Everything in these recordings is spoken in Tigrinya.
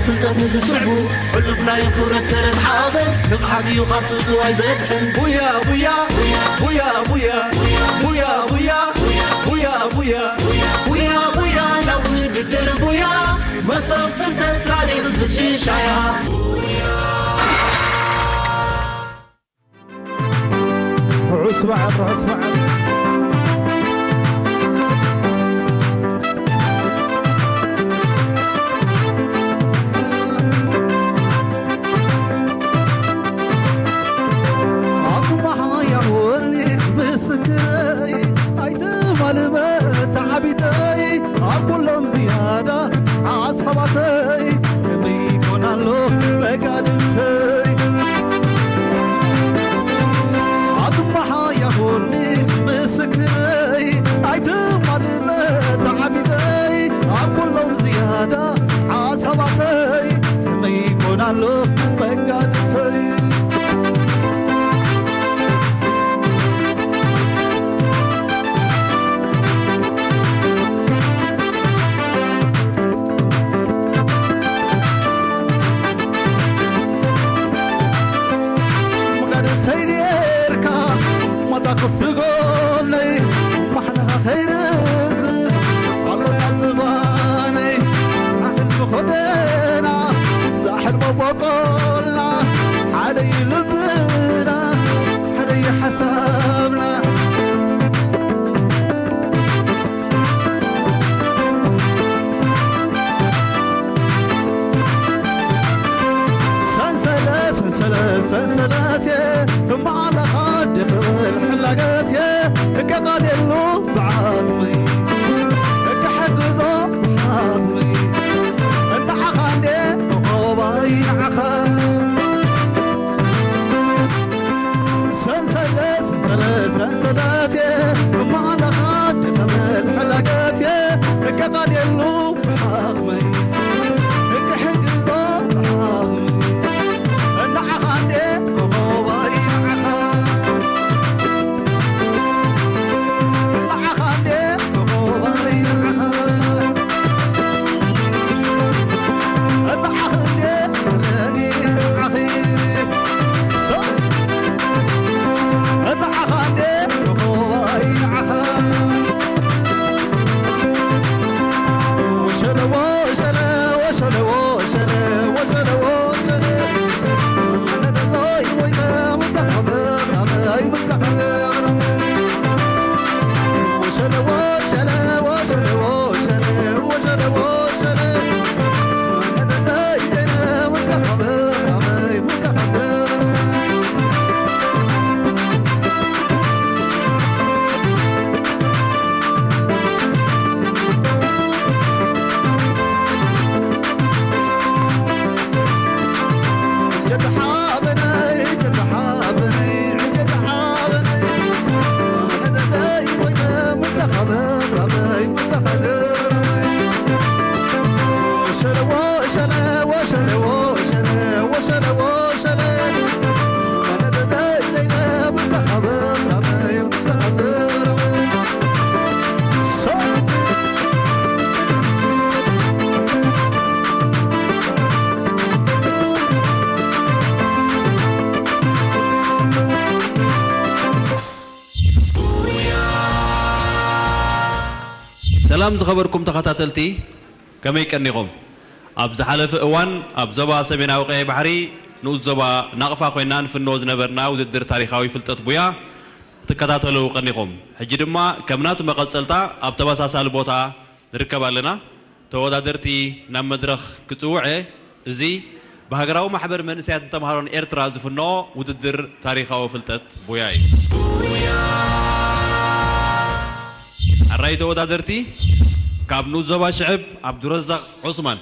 ፍልጠት ንዝስዕቡ ሕሉፍ ናይ ክብረት ሰረት ሓበን ንቕሓት እዩ ካብ ትጽዋይ ዘድሕን። ቡያ ቡያ ቡያ ቡያ ቡያ ቡያ ቡያ ቡያ ቡያ ቡያ ናብ ውድድር ቡያ መሶብ ፍልጠት ታሪኽ ዝሽሻያ። ርሑስ በዓል፣ ርሑስ በዓል። ኣጽባሕ ኣያወኒ ምስክረይ፣ ኣይትማልመ ተዓቢጠይ፣ ኣብ ኩሎም ዝያዳ ሓሳባተይ፣ ከመይ ይኮን ኣሎ መጋድልተይ። ኣጽባሕ ኣያወኒ ምስክረይ፣ ኣይትማልመ ተዓቢጠይ፣ ኣብ ኩሎም ዝያዳ ሓሳባተይ፣ ከመይ ይኮን ኣሎ መጋድልተይ። መጋድልተይ ኔርካ መጣቕስ ጎነይ፣ ባሕና ከይርዝ ኣሎ ካብ ዝባነይ። ኣኽል ብኸደና ዛሕል መቦቆልና፣ ሓደ እዩ ልብና፣ ሓደ እዩ ሓሳብና። ሰንሰለት፣ ሰንሰለት፣ ሰንሰለትየ፣ እማለኻ ድኽል ሕላገትየ፣ እቀቓልየሉ ብዓቕሚ፣ እቀሕግዞ ብዓቕሚ፣ እንዓኻ እንዴ ኮኾባይ ንዓኻ። ሰንሰለት፣ ሰንሰለት፣ ሰንሰለትየ፣ እማለኻ ድኽል ሕላገትየ፣ እቀቓልየሉ ብዓቕመይ፣ እክሕግዞ ብዓቕመይ፣ ንዓኻ እንዴ ኮኾባይ ንዓኻ፣ ንዓኻ እንዴ ኮኾባይ ንዓኻ፣ ንዓኻ እንዴ ፈለጊ ንዓኺ፣ ንዓኻ እንዴ ኮኾባይ ንዓኻ። ሰላም ዝኸበርኩም ተኸታተልቲ፣ ከመይ ቀኒኹም? ኣብ ዝሓለፈ እዋን ኣብ ዞባ ሰሜናዊ ቀይሕ ባሕሪ ንኡስ ዞባ ናቕፋ ኮይና ንፍንዎ ዝነበርና ውድድር ታሪኻዊ ፍልጠት ቡያ ክትከታተሉ ቀኒኹም። ሕጂ ድማ ከም ናቱ መቐጸልታ ኣብ ተመሳሳሊ ቦታ ንርከብ ኣለና። ተወዳደርቲ ናብ መድረኽ ክጽውዐ፣ እዚ ብሃገራዊ ማሕበር መንእሰያትን ተምሃሮን ኤርትራ ዝፍኖ ውድድር ታሪኻዊ ፍልጠት ቡያ እዩ። ኣራይ ተወዳደርቲ፣ ካብ ንኡስ ዞባ ሽዕብ ዓብዱረዛቕ ዑስማን።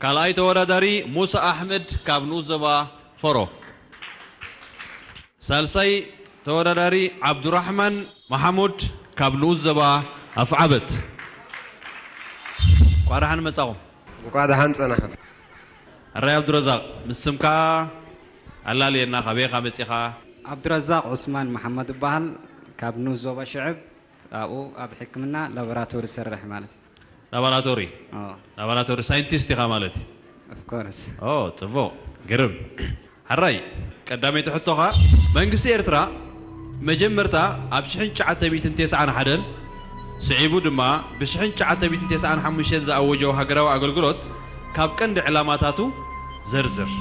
ካልኣይ ተወዳዳሪ ሙሳ ኣሕመድ ካብ ንኡስ ዞባ ፈሮ። ሳልሳይ ተወዳዳሪ ዓብዱራሕማን መሓሙድ ካብ ንኡስ ዞባ ኣፍዓበት። እንቋዕ ደሓን መጻኹም። እንቋዕ ደሓን ጸናሕኩም። ኣራይ ዓብዱረዛቕ፣ ምስ ስምካ ኣላልየና፣ ካበይ ኢኻ መጺኻ? ዓብዱረዛቕ ዑስማን መሓመድ እበሃል፣ ካብ ንኡስ ዞባ ሽዕብ፣ ኣብኡ ኣብ ሕክምና ላቦራቶሪ ዝሰርሕ ማለት እዩ። ላቦራቶሪ? ኣዎ። ላቦራቶሪ ሳይንቲስት ኢኻ ማለት እዩ። Of course. ኦ ጽቡቕ፣ ግርም። ሕራይ፣ ቀዳመይቲ ሕቶኻ፣ መንግስቲ ኤርትራ መጀመርታ ኣብ ሽሕን ትሽዓተ ሚእትን ተስዓን ሓደን፣ ስዒቡ ድማ ብሽሕን ትሽዓተ ሚእትን ተስዓን ሓሙሽተን ዝኣወጆ ሃገራዊ ኣገልግሎት ካብ ቀንዲ ዕላማታቱ ዘርዝር።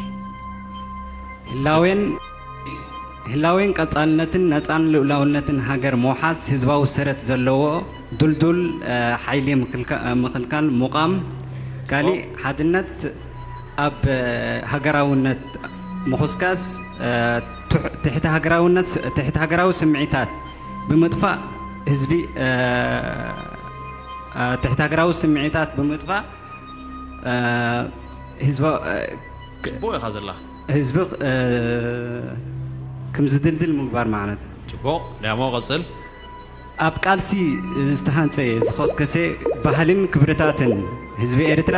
ህላዌን ህላዌን ቀጻልነትን ነጻን ልኡላውነትን ሃገር ምውሓስ ህዝባዊ ሰረት ዘለዎ ድልዱል ሓይሊ ምክልካል ምቓም፣ ካሊእ ሓድነት ኣብ ሃገራውነት ምኹስካስ፣ ትሕቲ ሃገራዊ ስምዒታት ብምጥፋእ ህዝቢ ትሕቲ ሃገራዊ ስምዒታት ብምጥፋእ ህዝቢ ጽቡቕ ኢኻ ዘላ። ህዝቢ ክምዝድልድል ምግባር ማለት። ጽቡቕ ዳሞ ቀጽል። ኣብ ቃልሲ ዝተሃንጸ ዝኸስከሰ ባህልን ክብርታትን ህዝቢ ኤርትራ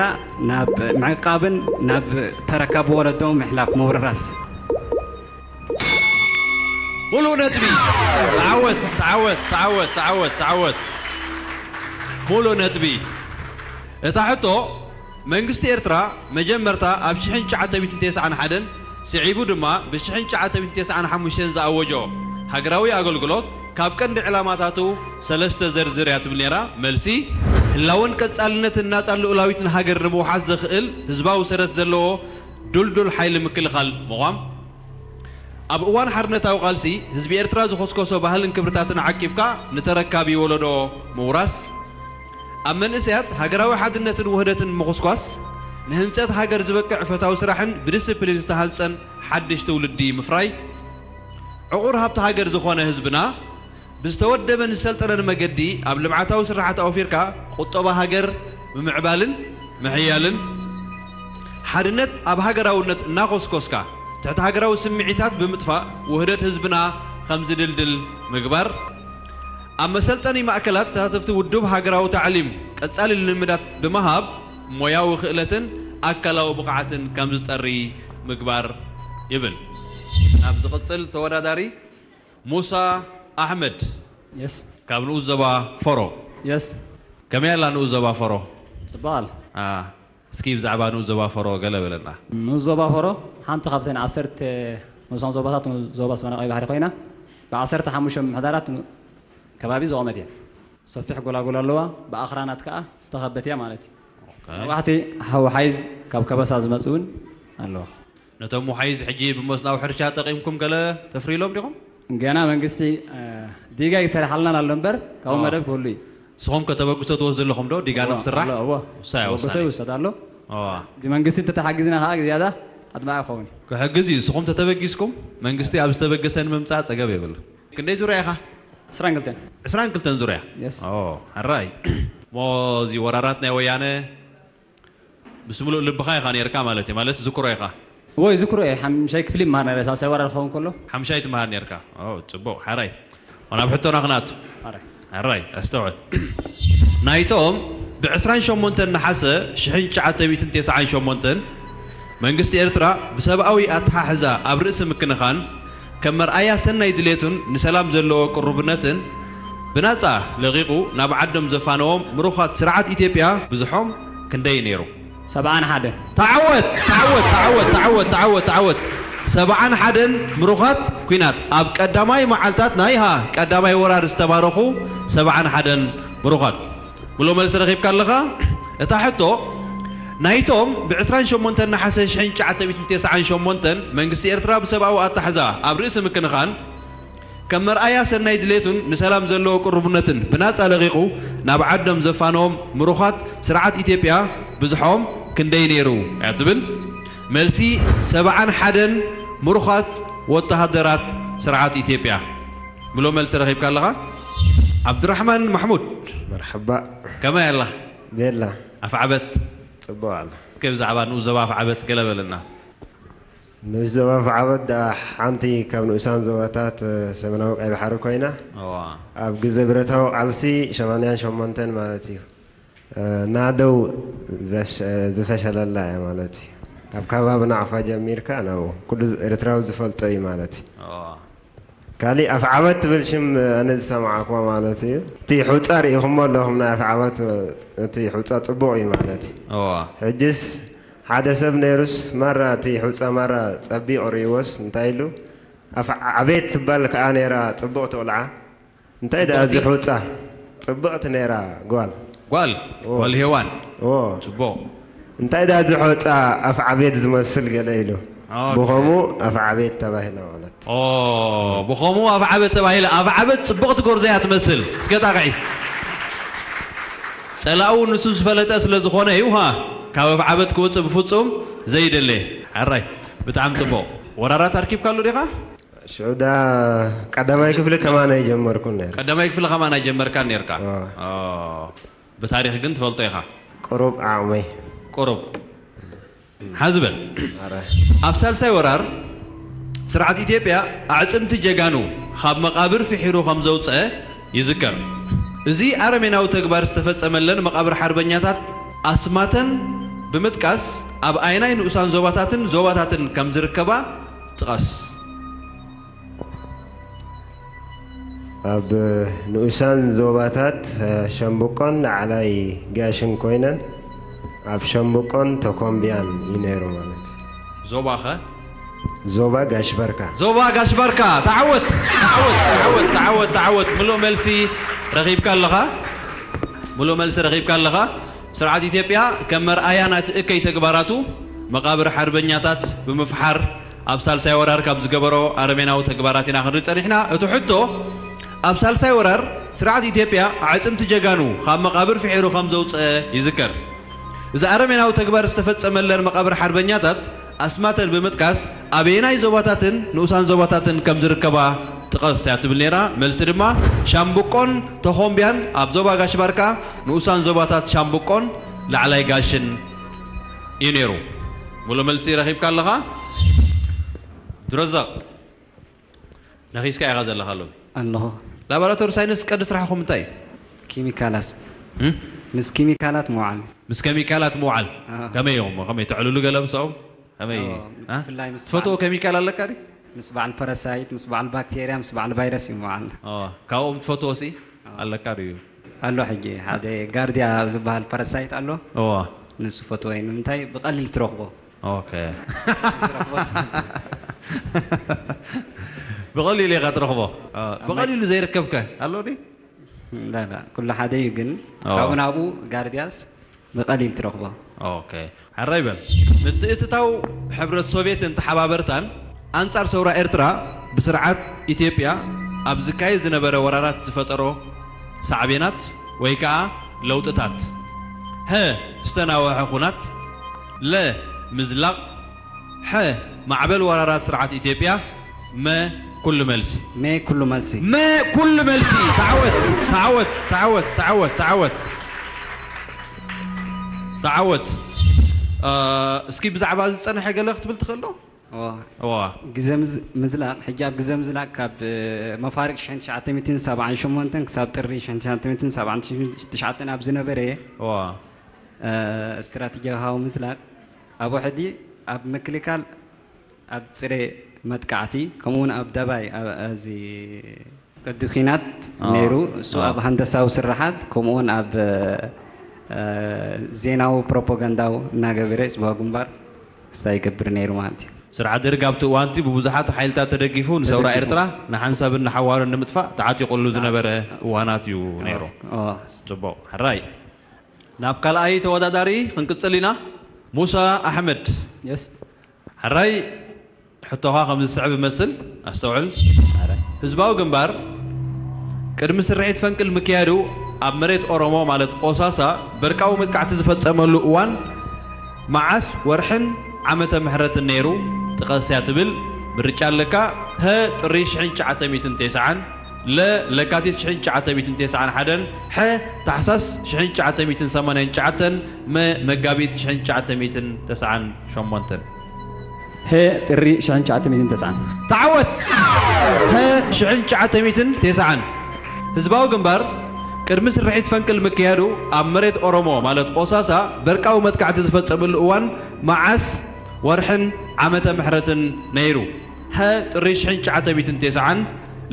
ናብ ምዕቃብን ናብ ተረካቢ ወለዶ ምሕላፍ ምውርራስ። ሙሉእ ነጥቢ። ተዓወት ተዓወት ተዓወት ተዓወት ተዓወት። ሙሉእ ነጥቢ። እታ ሕቶ መንግስቲ ኤርትራ መጀመርታ ኣብ ሽሕን ትሽዓተ ሚእትን ተስዓን ሓደን ስዒቡ ድማ ብ ሽሕን ትሽዓተ ሚእትን ተስዓን ሓሙሽተን ዝኣወጆ ሃገራዊ ኣገልግሎት ካብ ቀንዲ ዕላማታቱ ሰለስተ ዘርዝር እያ ትብል ነይራ። መልሲ፣ ህላወን ቀጻልነትን ናጻን ልኡላዊትን ሃገር ንምውሓስ ዘኽእል ህዝባዊ ሰረት ዘለዎ ድልዱል ሓይሊ ምክልኻል ምዃም። ኣብ እዋን ሓርነታዊ ቃልሲ ህዝቢ ኤርትራ ዝኾስኮሶ ባህልን ክብርታትን ዓቂብካ ንተረካቢ ወለዶ ምውራስ። ኣብ መንእሰያት ሃገራዊ ሓድነትን ውህደትን ምኹስኳስ፣ ንህንጸት ሃገር ዝበቅዕ ፈታዊ ስራሕን ብዲስፕሊን ዝተሃንጸን ሓድሽ ትውልዲ ምፍራይ። ዕቑር ሃብቲ ሃገር ዝኾነ ህዝብና ብዝተወደበን ዝሰልጠነን መገዲ ኣብ ልምዓታዊ ስራሓት ኣውፊርካ ቁጠባ ሃገር ምምዕባልን ምሕያልን። ሓድነት ኣብ ሃገራውነት እናኾስኮስካ ትሕቲ ሃገራዊ ስምዒታት ብምጥፋእ ውህደት ህዝብና ከም ዝድልድል ምግባር። ኣብ መሰልጠኒ ማእከላት ተሳተፍቲ ውዱብ ሃገራዊ ታዕሊም ቀጻሊ ልምዳት ብምሃብ ሞያዊ ክእለትን ኣካላዊ ብቕዓትን ከም ዝጠሪ ምግባር ይብል። ናብ ዝቕጽል ተወዳዳሪ ሙሳ ኣሕመድ የስ ካብ ንኡስ ዞባ ፈሮ። የስ ከመይ ኣላ ንኡስ ዞባ ፈሮ? ጽቡቕ ኣላ። አ፣ እስኪ ብዛዕባ ንኡስ ዞባ ፈሮ ገለ በለና። ንኡስ ዞባ ፈሮ ሓንቲ ካብተን ዓሰርተ ንኡሳን ዞባታት ንኡስ ዞባ ሰሜናዊ ቀይሕ ባሕሪ ኮይና፣ ብዓሰርተ ሓሙሽተ ምምሕዳራት ን-፣ ከባቢ ዝቖመት እያ። ሰፊሕ ጎላጉል ኣለዋ፣ ብኣኽራናት ከኣ ዝተኸበት እያ ማለት እዩ። ኦኬ። ነዋሕቲ ሓውሓይዝ ካብ ከበሳ ዝመጽእ እውን ኣለዋ። ነቶም ውሓይዝ ሕጂ ብመስኖ ሕርሻ ጠቒምኩም ገለ ተፍርይሎም ዲኹም? ገና መንግስቲ ዲጋ ይሰርሓልናን ኣሎ እምበር ካብኡ መደብ ክህሉ እዩ። ንስኹም ከ ተበግሶ ትወስዱ ኣለኹም ዶ ዲጋ ንኽስራሕ? እወ፣ እወ። ውሳያ ተበግሶ ውሳኔ። ይውሰድ ኣሎ። እዋ። ብመንግስቲ እንተተሓጊዝና ከዓ ዝያዳ ኣድማዒ ክኸውን እዩ። ክሕግዝ እዩ። ንስኹም ተተበጊስኩም መንግስቲ ኣብ ዝተበገሰ ንምምፃእ ፀገም የብሉ። ክንደይ ዙርያ ኢኻ? ዕስራን ክልተን። ዕስራን ክልተን ዙርያ? የስ። ኦ፣ ሕራይ። እሞ እዚ ወራራት ናይ ወያነ ምስ ምሉእ ልብኻ ኢኻ ነይርካ ማለት እዩ። ማለት ዝክሮ ኢኻ። እወ ይዝክሮ እየ። ሓምሻይ ክፍሊ ይመሃር ነይረ። ሳልሳይ ወራር ክኸውን ከሎ። ሓምሻይ ትመሃር ነይርካ። ኦ፣ ጽቡቕ። ሓራይ። ናብ ሕቶና ክነኣቱ። ኣረ። ሕራይ፣ ኣስተውዕል። ናይቶም ብ ዕስራን ሸሞንተን ነሓሰ ሽሕን ትሽዓተ ሚእትን ተስዓን ሸሞንተን መንግስቲ ኤርትራ ብሰብኣዊ ኣተሓሕዛ ኣብ ርእሲ ምክንኻን ከም መርኣያ ሰናይ ድሌቱን ንሰላም ዘለዎ ቅሩብነትን ብናጻ ለቒቑ ናብ ዓዶም ዘፋነዎም ምሩኻት ስርዓት ኢትዮጵያ ብዝሖም ክንደይ ነይሩ? ሰብዓን ሓደን። ተዓወት! ተዓወት! ተዓወት! ተዓወት! ተዓወት! ተዓወት! ሰብዓን ሓደን ምሩኻት ኲናት ኣብ ቀዳማይ መዓልታት ናይ ሃ ቀዳማይ ወራር ዝተማረኹ ሰብዓን ሓደን ምሩኻት። ምሉእ መልሲ ረኺብካ ኣለኻ። እታ ሕቶ ናይቶም ብ ዕስራን ሸሞንተን ነሓሰ ሽሕን ትሽዓተ ሚእትን ተስዓን ሸሞንተን መንግስቲ ኤርትራ ብሰብኣዊ ኣታሕዛ ኣብ ርእሲ ምክንኻን ከም መርኣያ ሰናይ ድሌቱን ንሰላም ዘለዎ ቅሩብነትን ብናጻ ለቒቑ ናብ ዓዶም ዘፋነዎም ምሩኻት ስርዓት ኢትዮጵያ ብዝሖም ክንደይ ነይሩ እያ ትብል። መልሲ ሰብዓን ሓደን ምሩኻት ወተሃደራት ስርዓት ኢትዮጵያ። ምሉእ መልሲ ረኺብካ ኣለኻ። ዓብድራሕማን ማሕሙድ። መርሓባ። ከመይ ኣላ? ቤላ። ኣፍዓበት። ጽቡቕ ኣላ። እስከ ብዛዕባ ንኡስ ዞባ ኣፍዓበት ገለ በለና። ንኡስ ዞባ ኣፍዓበት ደኣ ሓንቲ ካብ ንኡሳን ዞባታት ሰሜናዊ ቀይ ባሕሪ ኮይና፣ እዋ። ኣብ ግዜ ብረታዊ ቃልሲ ሸማንያን ሸሞንተን ማለት እዩ። ናደው ዘሽ-፣ ዝፈሸለላ እያ ማለት እዩ። ካብ ከባቢ ናቕፋ ጀሚርካ ናብኡ ኩሉ ኤርትራዊ ዝፈልጦ እዩ ማለት እዩ። እዋ። ካሊእ ኣፍዓበት ትብል ሽም ኣነ ዝሰማዕኩዋ ማለት እዩ። እቲ ሑጻ ርኢኹሞ ኣለኹም ናይ ኣፍዓበት፣ እቲ ሑጻ ጽቡቕ እዩ ማለት እዩ። እዋ። ሕጅስ ሓደ ሰብ ነይሩስ ማራ እቲ ሑፃ ማራ ጸቢቑ ርእይዎስ እንታይ ኢሉ ኣፍ ዓቤት ትባል ከኣ ነይራ ጽቡቕቲ ቆልዓ እንታይ ደኣ እዚ ሑፃ ጽብቕቲ ነይራ ጓል ጓል ጓል ሄዋን ኦ ጽቡቕ እንታይ ደኣ እዚ ሑፃ ኣፍ ዓቤት ዝመስል ገለ ኢሉ ኦኬ። ብኸምኡ ኣፍ ዓቤት ተባሂላ ማለት ኦ ብኸምኡ ኣፍ ዓበት ተባሂላ ኣፍ ዓበት ጽብቕቲ ጎርዞ እያ ትመስል እስከ ጣቕዒ ጸላኡ ንሱ ዝፈለጠ ስለ ዝኾነ እዩ ሃ ካብ ኣፍ ዓበት ክወፅእ ብፍጹም ዘይደለ ሕራይ ብጣዕሚ ጽቡቕ ወራራት ኣርኪብካሉ ዲኻ ሽዑ ዳ ቀዳማይ ክፍሊ ከማን ኣይጀመርኩን ነይረ ቀዳማይ ክፍሊ ከማን ኣይጀመርካን ነርካ ዋ። ኦ፣ ብታሪኽ ግን ትፈልጦ ኢኻ ቅሩብ ዓቕመይ ቁሩብ ሓዚ በል ኣብ ሳልሳይ ወራር ስርዓት ኢትዮጵያ ኣዕፅምቲ ጀጋኑ ካብ መቓብር ፍሒሩ ከም ዘውፀአ ይዝከር እዚ ኣረሜናዊ ተግባር ዝተፈፀመለን መቓብር ሓርበኛታት ኣስማተን ብምጥቃስ ኣብ ኣየናይ ንኡሳን ዞባታትን ዞባታትን ከም ዝርከባ ጥቐስ ኣብ ንኡሳን ዞባታት ሸምብቆን ላዕላይ ጋሽን ኮይነን ኣብ ሸምብቆን ተኮምብያን እዩ ነይሩ ማለት እዩ። ዞባ ኸ ዞባ ጋሽ በርካ ዞባ ጋሽ በርካ ተዓወት ተዓወት ተዓወት ተዓወት ተዓወት ምሉእ መልሲ ረኺብካ ኣለኻ ምሉእ መልሲ ረኺብካ ኣለኻ ስርዓት ኢትዮጵያ ከም መርኣያ ናቲ እከይ ተግባራቱ መቓብር ሓርበኛታት ብምፍሓር ኣብ ሳልሳይ ወራር ካብ ዝገበሮ ኣረሜናዊ ተግባራት ኢና ክንርኢ ጸኒሕና። እቲ ሕቶ ኣብ ሳልሳይ ወራር ስርዓት ኢትዮጵያ ኣዕጽምቲ ጀጋኑ ካብ መቓብር ፍሒሩ ከም ዘውጽአ ይዝከር። እዚ ኣረሜናዊ ተግባር ዝተፈጸመለን መቓብር ሓርበኛታት ኣስማተን ብምጥቃስ ኣበየናይ ዞባታትን ንኡሳን ዞባታትን ከም ዝርከባ ጥቐስ እያ ትብል ነይራ። መልሲ ድማ ሻምብቆን ተኾምቢያን ኣብ ዞባ ጋሽ ባርካ ንኡሳን ዞባታት ሻምብቆን ላዕላይ ጋሽን እዩ ነይሩ። ሙሉ መልሲ ረኺብካ ኣለኻ ድረዛቕ ነኺስካ ኢኻ ዘለኻ ሎሚ ኣለኹ ላቦራቶሪ ሳይንስ ቀንዲ ስራሕኹም እንታይ እዩ ኪሚካላት እም? ምስ ኪሚካላት ምውዓል ምስ ከሚካላት ምውዓል ኣዎ። ከመይ እዮም ከመይ ተዕልሉ ገለ ምስኦም ከመይ ኣዎ፣ እ? ብፍላይ ምስ ትፈትዎ ከሚካል ኣለካ ድዩ ምስ በዓል ፓራሳይት ምስ በዓል ባክቴርያ ምስ በዓል ቫይረስ እዩ ምውዓል ኦ፣ ካብኦም ትፈትዎ ሲ ኣለካ ድዩ ኣሎ ሕጂ ሓደ ጋርድያ ዝበሃል ፓራሳይት ኣሎ እዋ ንሱ ፈትወ እዩ ንምንታይ ብቐሊል ትረኽቦ ኦኬ ብቐሊሉ ኢኻ ትረኽቦ እ፣ ብቐሊሉ ዘይርከብከ ኣሎ ድዩ ላላ ኩሉ ሓደ እዩ ግን ኣዎ። ካብኡ ናብኡ ጋርድያስ ብቐሊል ትረኽቦ ኦኬ ሕራይ በል ምትእትታው ሕብረት ሶቪየትን ተሓባበርታን ኣንጻር ሰውራ ኤርትራ ብስርዓት ኢትዮጵያ ኣብ ዝካየድ ዝነበረ ወራራት ዝፈጠሮ ሳዕቤናት ወይ ከዓ ለውጥታት ሀ ዝተናወሐ ኩናት ለ ምዝላቕ ሐ ማዕበል ወራራት ስርዓት ኢትዮጵያ መ ኩሉ መልሲ መ ኩሉ መልሲ መ ኩሉ መልሲ ተዓወት ተዓወት ተዓወት ተዓወት ተዓወት ተዓወት እ፣ እስኪ ብዛዕባ እዚ ዝፀንሐ ገለ ክትብል ትኽእል ዶ እዋ እዋ ግዘ ምዝ- ምዝላቕ ሕጂ ኣብ ግዘ ምዝላቕ ካብ እ፣ መፋርቅ ሽሕን ትሽዓተ ሚእትን ሰብዓን ሸሞንተን ክሳብ ጥሪ ሽሕን ትሽዓተ ሚእትን ሰብዓን ትሽዓተን ኣብ ዝነበረ እዋ እ፣ ስትራቴጂካዊ ምዝላቕ ኣብ ውሕዲ ኣብ ምክልካል ኣብ ፅሬ መጥቃዕቲ ከምኡውን ኣብ ደባይ ኣብ- እዚ ቅዲ ኩናት ኣዎ። ነይሩ እሱ ኣዎ። ኣብ ሃንደሳዊ ስራሓት ከምኡውን ኣብ እ፣ ዜናዊ ፕሮፓጋንዳዊ እናገበረ ፅባ ግንባር ክስታይ ይገብር ነይሩ ማለት እዩ ስርዓት ደርግ ኣብቲ እዋንቲ ብብዙሓት ሓይልታት ተደጊፉ ንሰውራ ተደጊፉ። ኤርትራ ንሓንሳብን ንሓዋሩን ንምጥፋእ ተዓጢቑሉ ዝነበረ እዋናት እዩ ነይሩ ኦ፣ ጽቡቕ ሕራይ ናብ ካልኣይ ተወዳዳሪ ክንቅጽል ኢና ሙሳ ኣሕመድ የስ ሕራይ ሕቶኻ ከም ዝስዕብ ይመስል ኣስተውዕል ህዝባዊ ግንባር ቅድሚ ስርሒት ፈንቅል ምክያዱ ኣብ መሬት ኦሮሞ ማለት ኦሳሳ በርቃዊ መጥቃዕቲ ዝፈጸመሉ እዋን መዓስ ወርሕን ዓመተ ምሕረትን ነይሩ ጥቐስ እያ ትብል ምርጫ ኣለካ ሀ ጥሪ ሽሕን ትሽዓተ ሚእትን ተስዓን ለ ለካቲት ሽሕን ትሽዓተ ሚእትን ተስዓን ሓደን ሐ ታሕሳስ ሽሕን ትሽዓተ ሚእትን ሰማንያን ትሽዓተን መ መጋቢት ሽሕን ትሽዓተ ሚእትን ተስዓን ሸሞንተን ሀ ጥሪ ሽሕን ትሽዓተ ሚእትን ተስዓን ተዓወት ሀ ሽሕን ትሽዓተ ሚእትን ተስዓን ህዝባዊ ግንባር ቅድሚ ስርሒት ፈንቅል ምክያዱ ኣብ መሬት ኦሮሞ ማለት ኦሳሳ በርቃዊ መጥቃዕቲ ዝፈጸመሉ እዋን መዓስ ወርሕን ዓመተ ምሕረትን ነይሩ ሀ ጥሪ ሽሕን ትሽዓተ ሚእትን ተስዓን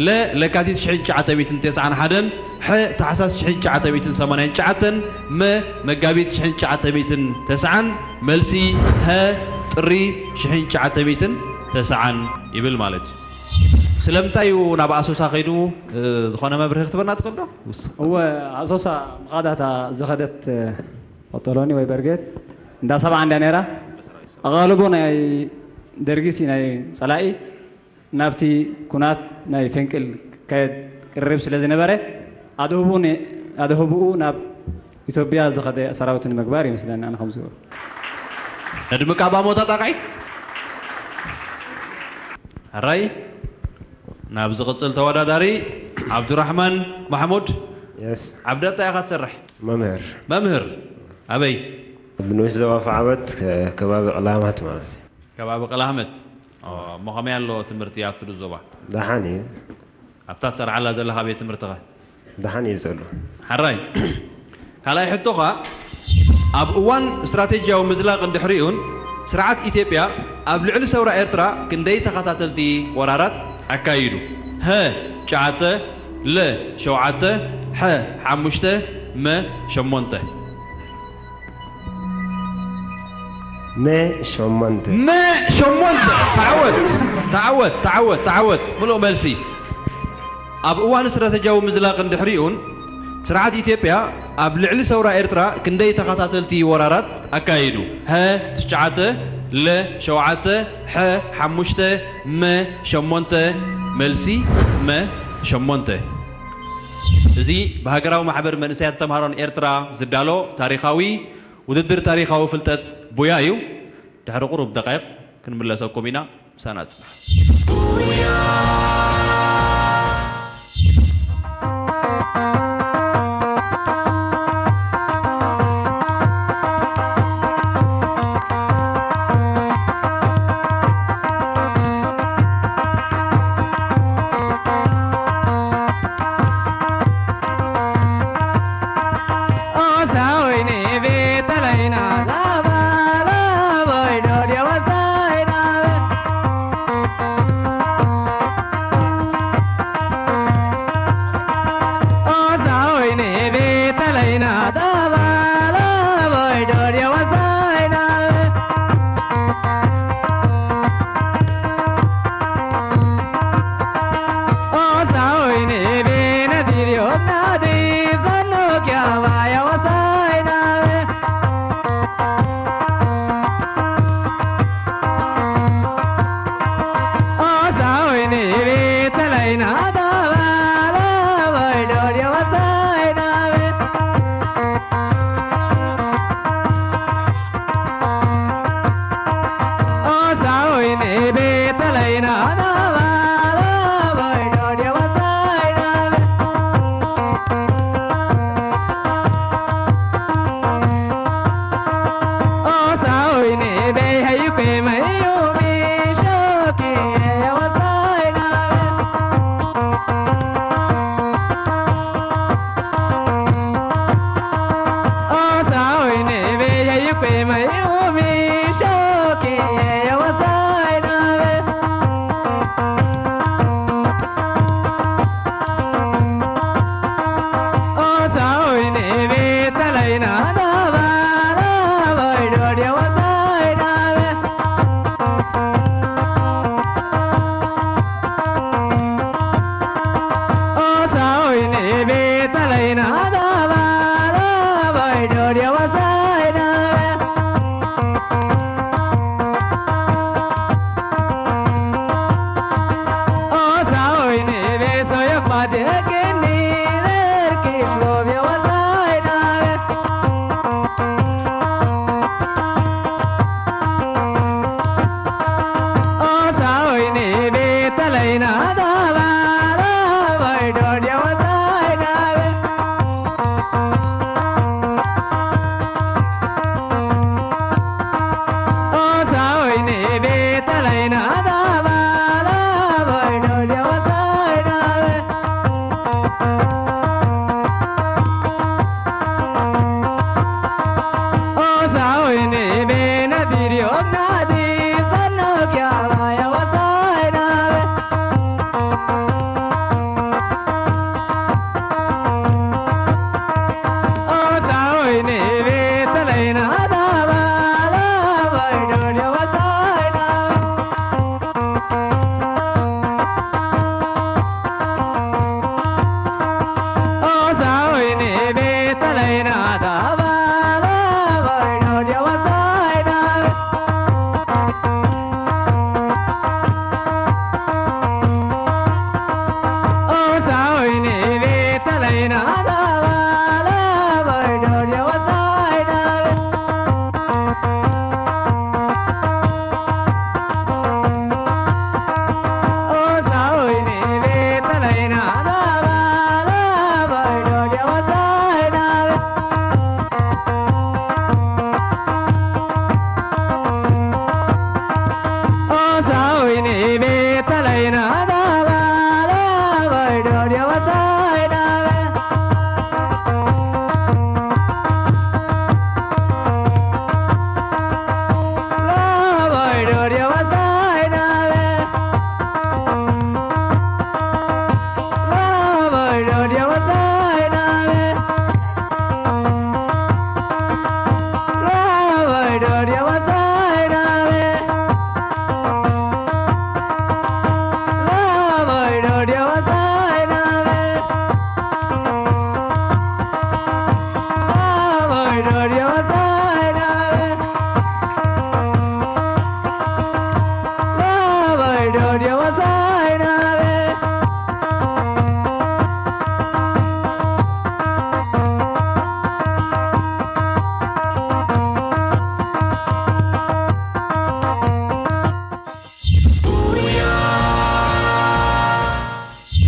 ለ ለካቲት ሽሕን ትሽዓተ ሚእትን ተስዓን ሓደን ሐ ታሕሳስ ሽሕን ትሽዓተ ሚእትን ሰማንያን ትሽዓተን፣ መ መጋቢት ሽሕን ትሽዓተ ሚእትን ተስዓን፣ መልሲ ሀ ጥሪ ሽሕን ትሽዓተ ሚእትን ተስዓን ይብል ማለት እዩ። ስለምንታይ እዩ ናብ ኣሶሳ ከይዱ? እ፣ ዝኾነ መብርሂ ክትበና ትኽእል ዶ? ውስኽ። እወ፣ ኣሶሳ ምኻዳታ ዝኸደት፣ እ፣ ኦጦሎኒ ወይ በርጌድ እንዳ ሰብዓ እንዳ ነይራ፣ ኣቓልቦ ናይ ደርጊሲ ናይ ጸላኢ ናብቲ ኩናት ናይ ፈንቅል ክካየድ ቅርብ ስለ ዝነበረ፣ ኣድህቡ ነ-፣ ኣድህቡኡ ናብ ኢትዮጵያ ዝኸደ ሰራዊት ንምግባር ይመስለኒ፣ ኣነ ከም ዝብሎ። ነድምቃ ባሞታ ጣቃይ። ሕራይ፣ ናብ ዝቕጽል ተወዳዳሪ ዓብዱራሕማን ማሕሙድ። የስ። ዓብደ፣ እንታይ ኢኻ ትሰርሕ? መምህር። መምህር። ኣበይ? ኣብ ንኡስ ዞባ ፋዕበት፣ ከ-፣ ከባቢ ቅላማት ማለት እዩ። ከባቢ ቅላህመት። ኦ፣ እሞ ከመይ ኣሎ ትምህርቲ ኣብቲ ንኡስ ዞባ? ደሓን እዩ። ኣብታ ትሰርሓላ ዘለኻ ቤት ትምህርትኸ? ደሓን እዩ ዘሎ። ሓራይ። ካልኣይ ሕቶኻ፣ ኣብ እዋን ስትራቴጂያዊ ምዝላቕን ድሕሪኡን ስርዓት ኢትዮጵያ ኣብ ልዕሊ ሰውራ ኤርትራ ክንደይ ተኸታተልቲ ወራራት ኣካይዱ? ሀ ትሽዓተ፣ ለ ሸውዓተ፣ ሐ ሓሙሽተ፣ መ ሸሞንተ። መ ሸሞንተ። መ ሸሞንተ። ተዓወት፣ ተዓወት፣ ተዓወት፣ ተዓወት። ምሉእ መልሲ። ኣብ እዋን ስትራተጂያዊ ምዝላቕን ድሕሪኡን፣ ስርዓት ኢትዮጵያ ኣብ ልዕሊ ሰውራ ኤርትራ ክንደይ ተኸታተልቲ ወራራት ኣካይዱ? ሀ ትሽዓተ፣ ለ ሸውዓተ፣ ሐ ሓሙሽተ፣ መ ሸሞንተ። መልሲ መ ሸሞንተ። እዚ ብሃገራዊ ማሕበር መንእሰያት ተምሃሮን ኤርትራ ዝዳሎ ታሪኻዊ ውድድር ታሪኻዊ ፍልጠት ቡያ እዩ። ድሕሪ ቁሩብ ደቃይቕ ክንምለሰኩም ኢና። ምሳና ጽናሕ።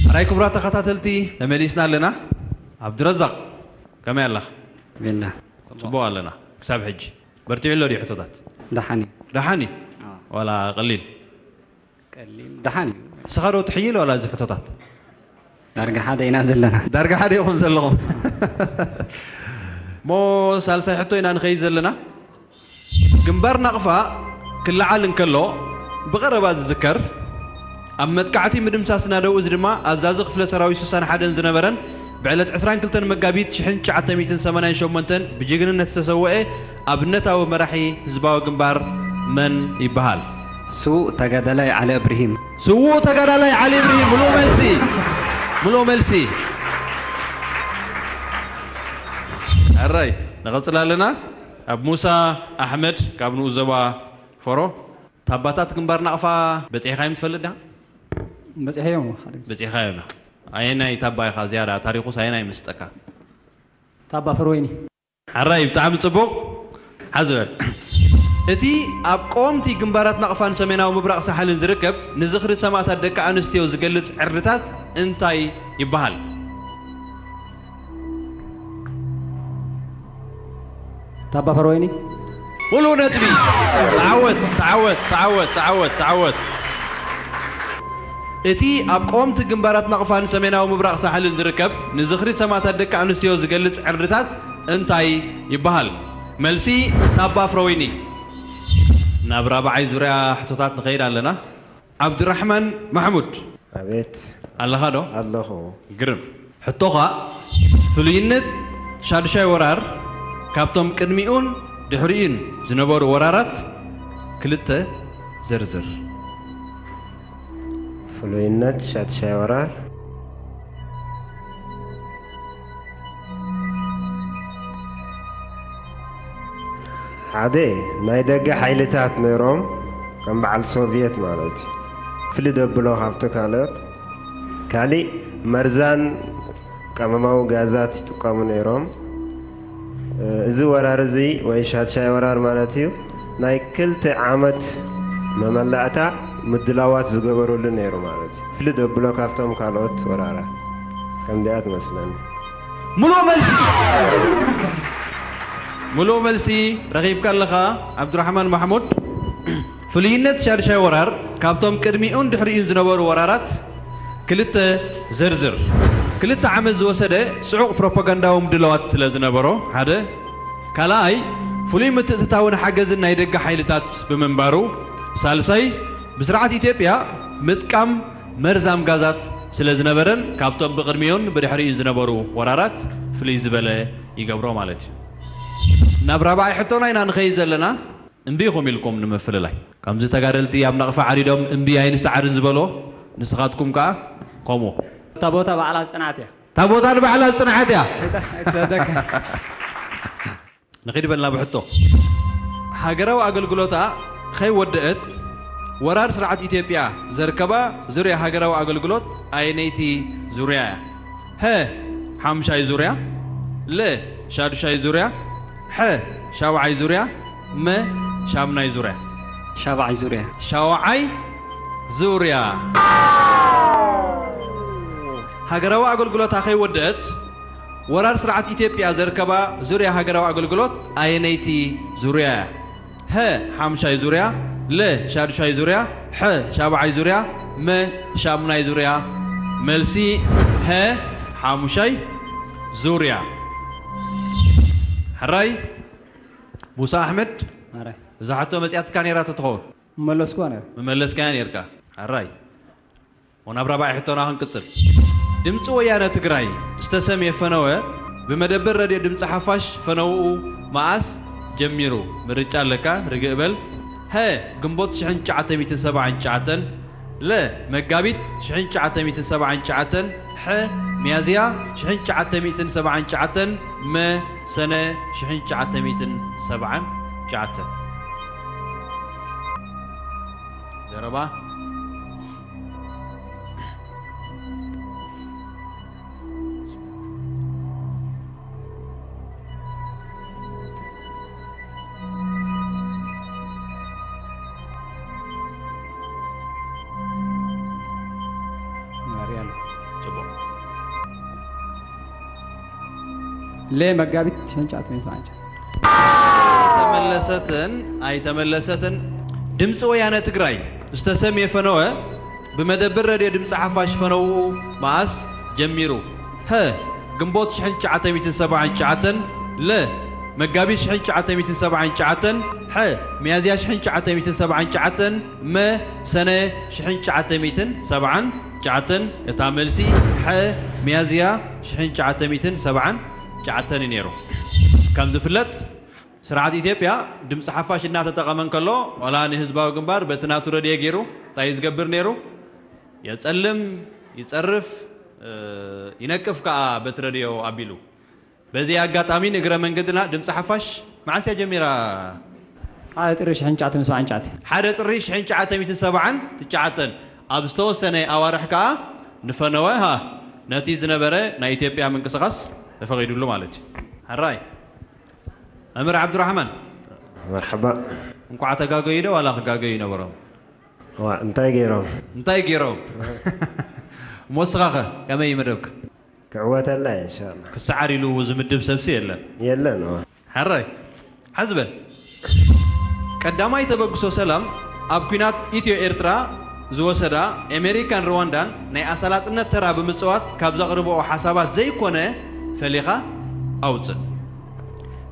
ኣራይ ክቡራት ተኸታተልቲ፣ ተመሊስና ኣለና። ኣብድረዛቕ፣ ከመይ ኣለኻ? ቤላ። ጽቡቕ ኣለና ክሳብ ሕጂ። በርቲዑ ኣሎ ድዩ ሕቶታት? ደሓን እዩ። ደሓን እዩ? ኣዎ። ዋላ ቀሊል? ቀሊል ደሓን እዩ። ንስኻ ዶ ትሕይል ዋላ እዚ ሕቶታት? ዳርጋ ሓደ ኢና ዘለና። ዳርጋ ሓደ ኢኹም ዘለኹም። እሞ ሳልሳይ ሕቶ ኢና ንኸይድ ዘለና። ግንባር ናቕፋ ክለዓል እንከሎ ብቐረባ ዝዝከር፣ ኣብ መጥቃዕቲ ምድምሳስ ናደው፣ እዚ ድማ ኣዛዚ ክፍለ ሰራዊት ስሳን ሓደን ዝነበረን ብዕለት ዕስራን ክልተን መጋቢት ሽሕን ትሽዓተ ሚእትን ሰማንያን ሸሞንተን ብጅግንነት ዝተሰወኤ ኣብነታዊ መራሒ ህዝባዊ ግንባር መን ይበሃል? ስዉእ ተጋዳላይ ዓሊ እብርሂም። ስዉእ ተጋዳላይ ዓሊ እብርሂም። ምሉእ መልሲ፣ ምሉእ መልሲ። ሕራይ፣ ንቐጽል ኣለና። ኣብ ሙሳ ኣሕመድ ካብ ንኡስ ዞባ ፎሮ፣ ታባታት ግንባር ናቕፋ በጺሕካዮም ትፈልጥ ዲኻ? በጺሐዮም ሓደ ግዜ። በጺሕካዮም ዲኻ? ኣየናይ ታባ ኢኻ ዝያዳ፣ ታሪኹስ ኣየናይ ይመስጠካ? ታባ ፈርወይኒ። ሕራይ፣ ብጣዕሚ ጽቡቕ። ሓዚ በል። እቲ ኣብ ቀወምቲ ግንባራት ናቕፋን ሰሜናዊ ምብራቕ ሳሕልን ዝርከብ ንዝኽሪ ሰማእታት ደቂ ኣንስትዮ ዝገልጽ ዕርድታት እንታይ ይበሃል? ታባ ፈርወይኒ። ሙሉእ ነጥቢ። ተዓወት፣ ተዓወት፣ ተዓወት፣ ተዓወት፣ ተዓወት። እቲ ኣብ ቀወምቲ ግንባራት ናቕፋን ሰሜናዊ ምብራቕ ሳሕልን ዝርከብ ንዝኽሪ ሰማእታት ደቂ ኣንስትዮ ዝገልጽ ዕርድታት እንታይ ይበሃል? መልሲ፣ ታባ ፍረወይኒ። ናብ ራብዓይ ዙርያ ሕቶታት ንኸይድ ኣለና። ዓብዱራሕማን ማሕሙድ። ኣቤት። ኣለኻ ዶ? ኣለኹ። ግርም። ሕቶኻ፣ ፍሉይነት ሻድሻይ ወራር ካብቶም ቅድሚኡን ድሕሪኡን ዝነበሩ ወራራት ክልተ ዘርዝር። ፍሉይነት ሻድሻይ ወራር። ሓደ፣ ናይ ደገ ሓይልታት ነይሮም፣ ከም በዓል ሶቭየት ማለት እዩ። ፍልይ ደብሎ ካብቲ ካልኦት። ካሊእ፣ መርዛን ቀመማዊ ጋዛት ይጥቀሙ ነይሮም። እዚ ወራር እዚ ወይ ሻድሻይ ወራር ማለት እዩ፣ ናይ ክልተ ዓመት መመላእታ ምድላዋት ዝገበሩሉ ነይሩ ማለት እዩ። ፍልይ ደብሎ ካብቶም ካልኦት ወራራት ከምዚኣ ትመስለኒ። ሙሉእ መልሲ፣ ሙሉእ መልሲ ረኺብካ ኣለኻ ዓብዱራሕማን ማሕሙድ። ፍሉይነት ሻድሻይ ወራር ካብቶም ቅድሚኡን ድሕሪኡን ዝነበሩ ወራራት ክልተ ዘርዝር። ክልተ ዓመት ዝወሰደ ጽዑቕ ፕሮፓጋንዳዊ ምድላዋት ስለ ዝነበሮ፣ ሓደ። ካልኣይ፣ ፍሉይ ምትእትታውን ሓገዝን ናይ ደገ ሓይልታት ብምንባሩ፣ ሳልሳይ፣ ብስርዓት ኢትዮጵያ ምጥቃም መርዛም ጋዛት ስለ ዝነበረን ካብቶም ብቕድሚኡን ብድሕሪኡን ዝነበሩ ወራራት ፍልይ ዝበለ ይገብሮ ማለት እዩ። ናብ ራብዓይ ሕቶና ኢና ንኸይድ ዘለና። እምቢ ኢኹም ኢልኩም ንምፍልላይ። ከምዚ ተጋደልቲ ኣብ ናቕፋ ዓሪዶም እምቢ ኣይንሰዓርን ዝበሎ፣ ንስኻትኩም ከኣ ከምኡ። እታ ቦታ ባዕላ ጽንዓት እያ። እታ ቦታ ንባዕላ ጽንዓት እያ። ንኺድ በልና ብሕቶ። ሃገራዊ ኣገልግሎታ ከይወደአት ወራር ስርዓት ኢትዮጵያ ዘርከባ ዙርያ ሃገራዊ ኣገልግሎት ኣየነይቲ ዙርያ እያ? ሀ፣ ሓምሻይ ዙርያ፣ ለ፣ ሻዱሻይ ዙርያ፣ ሐ፣ ሻውዓይ ዙርያ፣ መ፣ ሻምናይ ዙርያ። ሻብዓይ ዙርያ። ሻውዓይ ዙርያ። ሃገራዊ ኣገልግሎታ ከይወደአት ወራር ስርዓት ኢትዮጵያ ዘርከባ ዙርያ ሃገራዊ ኣገልግሎት ኣየነይቲ ዙርያ እያ? ሀ፣ ሓምሻይ ዙርያ፣ ለ ሻዱሻይ ዙርያ፣ ሐ ሻብዓይ ዙርያ፣ መ ሻሙናይ ዙርያ። መልሲ ሀ ሓሙሻይ ዙርያ። ሕራይ ሙሳ ኣሕመድ፣ ማራይ። እዛ ሕቶ መጽያትካ ነይራ ተትኸውን? መመለስኩዋ ነይራ። መመለስካያ ነይርካ። ሕራይ። ወናብ ራብዓይ ሕቶና ክንቅጽል። ድምፂ ወያነ ትግራይ ዝተሰምየ ፈነወ ብመደበር ረድዮ ድምፂ ሓፋሽ ፈነውኡ መኣስ ጀሚሩ? ምርጫ ኣለካ፣ ርግእ በል። ሀ ግንቦት ሽሕን ትሽዓተ ሚእትን ሰብዓን ትሽዓተን፣ ለ መጋቢት ሽሕን ትሽዓተ ሚእትን ሰብዓን ትሽዓተን፣ ሐ ሚያዝያ ሽሕን ትሽዓተ ሚእትን ሰብዓን ትሽዓተን፣ መ ሰነ ሽሕን ትሽዓተ ሚእትን ሰብዓን ትሽዓተን። ዘረባ። ማርያም። ጽቡቕ። ለ መጋቢት ሽሕን ትሽዓተ ሚእትን ሰብዓን ትሽዓተን። ኣይተመለሰትን፣ ኣይተመለሰትን። ድምፂ ወያነ ትግራይ ዝተሰምየ ፈነወ ብመደብር ረድዮ ድምፂ ሓፋሽ ፈነውኡ መኣስ ጀሚሩ? ሀ ግንቦት ሽሕን ትሽዓተ ሚእትን ሰብዓን ትሽዓተን፣ ለ መጋቢት ሽሕን ትሽዓተ ሚእትን ሰብዓን ትሽዓተን፣ ሐ ሚያዝያ ሽሕን ትሽዓተ ሚእትን ሰብዓን ትሽዓተን፣ መ ሰነ ሽሕን ትሽዓተ ሚእትን ሰብዓን ትሽዓተን። እታ መልሲ ሐ ሚያዝያ ሽሕን ትሽዓተ ሚእትን ሰብዓን ትሽዓተን እዩ ነይሩ። ከም ዝፍለጥ ስርዓት ኢትዮጵያ ድምፂ ሓፋሽ እናተጠቐመ እንከሎ፣ ዋላ ንህዝባዊ ግንባር በቲ ናቱ ረድዮ ገይሩ እንታይ እዩ ዝገብር ነይሩ? የጸልም፣ ይጸርፍ፣ እ፣ ይነቅፍ ከኣ በቲ ረድዮ ኣቢሉ። በዚ ኣጋጣሚ ንእግረ መንገድና ድምፂ ሓፋሽ መዓስ እያ ጀሚራ? ሓደ ጥሪ ሽሕን ትሽዓተ ሚእትን ሰብዓን ትሽዓተን። ሓደ ጥሪ ሽሕን ትሽዓተ ሚእትን ሰብዓን ትሽዓተን። ኣብ ዝተወሰነ ኣዋርሕ ከኣ ንፈነወ፣ ሃ፣ ነቲ ዝነበረ ናይ ኢትዮጵያ ምንቅስቓስ ተፈቒዱሉ ማለት እዩ። ሕራይ። መምህር ዓብዱራሕማን። መርሓባ። እንቋዕ ተጋገዩ ዶ ዋላ ክጋገዩ ነበሮም? ዋ፣ እንታይ ገይሮም? እንታይ ገይሮም? እሞ ንስኻኸ ከመይ እዩ መደብካ? ክዕወተላ እየ፣ ኢንሻላህ። ክሰዓር ኢሉ ዝምድብ ሰብሲ የለን። የለን፣ እዋ። ሕራይ። ሓዚ በል። ቀዳማይ ተበግሶ ሰላም ኣብ ኲናት ኢትዮ ኤርትራ ዝወሰዳ ኣሜሪካን ሩዋንዳን ናይ ኣሳላጥነት ተራ ብምጽዋት ካብ ዘቕርብኦ ሓሳባት ዘይኮነ ፈሊኻ ኣውጽእ።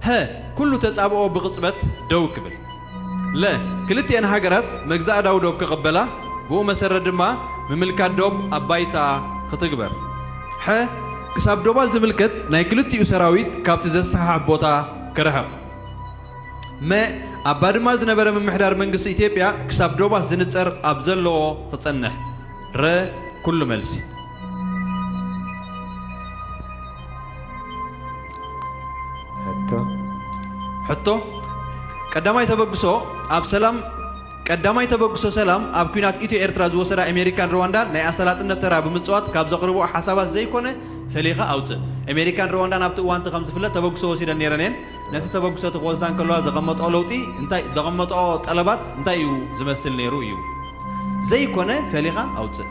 ሀ፣ ኩሉ ተጻብኦ ብቕጽበት ደው ክብል። ለ፣ ክልቲኤን ሃገራት መግዛእ ዳው ዶብ ክቕበላ፣ ብኡ መሰረት ድማ ምምልካት ዶብ ኣብ ባይታ ክትግበር። ሐ፣ ክሳብ ዶባት ዝምልከት ናይ ክልቲኡ ሰራዊት ካብቲ ዘሰሓሕብ ቦታ ክርሕቕ። መ፣ ኣብ ባድማ ዝነበረ ምምሕዳር መንግስቲ ኢትዮጵያ ክሳብ ዶባት ዝንጸር ኣብ ዘለዎ ክጸንሕ። ረ፣ ኩሉ መልሲ። ሕቶ። ሕቶ፣ ቀዳማይ ተበግሶ ኣብ ሰላም፣ ቀዳማይ ተበግሶ ሰላም ኣብ ኲናት ኢትዮ ኤርትራ ዝወሰዳ ኣሜሪካን ሩዋንዳን ናይ ኣሳላጥነት ተራ ብምጽዋት ካብ ዘቕርብኦ ሓሳባት ዘይኮነ ፈሊኻ ኣውጽእ። ኣሜሪካን ሩዋንዳን ኣብቲ እዋንቲ ከም ዝፍለጥ ተበግሶ ወሲደን ነይረን እየን። ነቲ ተበግሶ እቲ ክወስዳ እንከለዋ ዘቐመጠኦ ለውጢ እንታይ፣ ዘቐመጠኦ ጠለባት እንታይ እዩ ዝመስል ነይሩ እዩ። ዘይኮነ ፈሊኻ ኣውጽእ።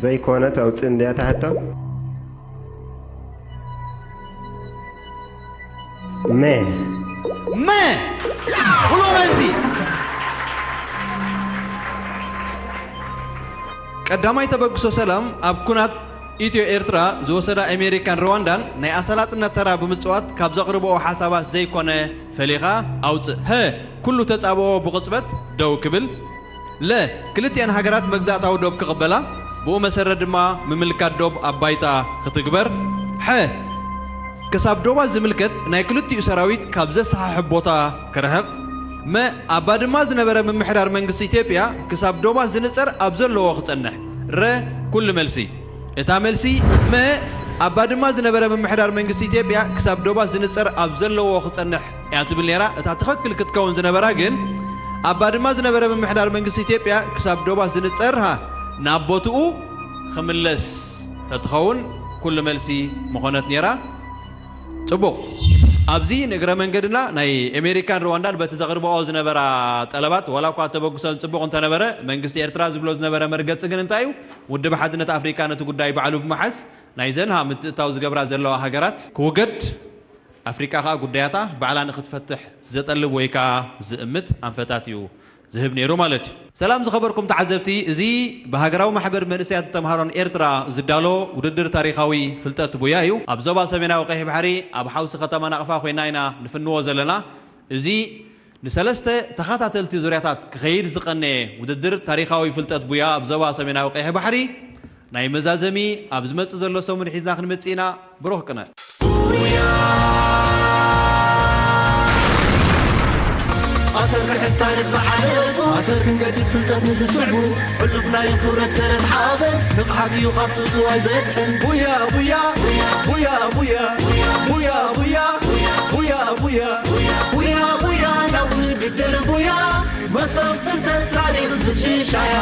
ዘይኮነ ተውጽእ እንድያ እታ ሕቶ። መ። መ። ብሎ መልሲ። ቀዳማይ ተበግሶ ሰላም ኣብ ኩናት ኢትዮ ኤርትራ ዝወሰዳ ኣሜሪካን ሩዋንዳን ናይ ኣሳላጥነት ተራ ብምጽዋት ካብ ዘቕርብኦ ሓሳባት ዘይኮነ ፈሊኻ ኣውጽእ። ሀ፣ ኩሉ ተጻብኦ ብቕጽበት ደው ክብል። ለ፣ ክልቲኣን ሃገራት መግዛእታዊ ዶብ ክቕበላ፣ ብኡ መሰረት ድማ ምምልካት ዶብ ኣብ ባይታ ክትግበር። ሐ፣ ክሳብ ዶባት ዝምልከት ናይ ክልቲኡ ሰራዊት ካብ ዘሰሓሕብ ቦታ ክርሕቕ። መ፣ ኣብ ባድማ ዝነበረ ምምሕዳር መንግስቲ ኢትዮጵያ ክሳብ ዶባት ዝንጸር ኣብ ዘለዎ ክጸንሕ። ረ፣ ኩሉ መልሲ። እታ መልሲ መ፣ ኣብ ባድማ ዝነበረ ምምሕዳር መንግስቲ ኢትዮጵያ ክሳብ ዶባት ዝንጸር ኣብ ዘለዎ ክጸንሕ እያ ትብል ነይራ። እታ ትኽክል ክትከውን ዝነበራ ግን፣ ኣብ ባድማ ዝነበረ ምምሕዳር መንግስቲ ኢትዮጵያ ክሳብ ዶባት ዝንጸር፣ ሃ፣ ናብ ቦትኡ ክምለስ ተትኸውን ኩሉ መልሲ ምኾነት ነይራ። ጽቡቕ። ኣብዚ ንእግረ መንገድና ናይ ኣሜሪካን ሩዋንዳን በቲ ዘቕርብኦ ዝነበራ ጠለባት፣ ዋላ እኳ ተበግሶን ጽቡቕ እንተነበረ፣ መንግስቲ ኤርትራ ዝብሎ ዝነበረ መርገጺ ግን እንታይ እዩ? ውድብ ሓድነት ኣፍሪካ ነቲ ጉዳይ ባዕሉ ብምሓዝ፣ ናይዘን ሃ ምትእታው ዝገብራ ዘለዋ ሃገራት ክውገድ፣ ኣፍሪቃ ከኣ ጉዳያታ ባዕላ ንክትፈትሕ ዘጠልብ ወይ ከኣ ዝእምት ኣንፈታት እዩ ዝህብ ነይሩ ማለት እዩ። ሰላም ዝኸበርኩም ተዓዘብቲ፣ እዚ ብሃገራዊ ማሕበር መንእሰያት ተምሃሮን ኤርትራ ዝዳሎ ውድድር ታሪኻዊ ፍልጠት ቡያ እዩ። ኣብ ዞባ ሰሜናዊ ቀይሕ ባሕሪ ኣብ ሓውሲ ከተማ ናቕፋ ኮይና ኢና ንፍንዎ ዘለና። እዚ ንሰለስተ ተኸታተልቲ ዙርያታት ክኸይድ ዝቐነየ ውድድር ታሪኻዊ ፍልጠት ቡያ ኣብ ዞባ ሰሜናዊ ቀይሕ ባሕሪ ናይ መዛዘሚ ኣብ ዝመጽእ ዘሎ ሰሙን ሒዝና ክንመጽእ ኢና። ብሩኽ ቅነ። ኣሰር ክንሕዝ ታሪኽ ዝሓለፉ ኣሰር ክንገድፍ ፍልጠት ንዝስዕቡ ሕሉፍና እዩ ክብረት ሰረት ሓበን ንቕሓት እዩ ካብ ትጽዋይ ዘድሕን ቡያ ቡያ ቡያ ቡያ ቡያ ቡያ ቡያ ቡያ ቡያ ቡያ ቡያ ናብ ውድድር ቡያ መሰብ ፍልጠት ታሪኽ ዝሽሻያ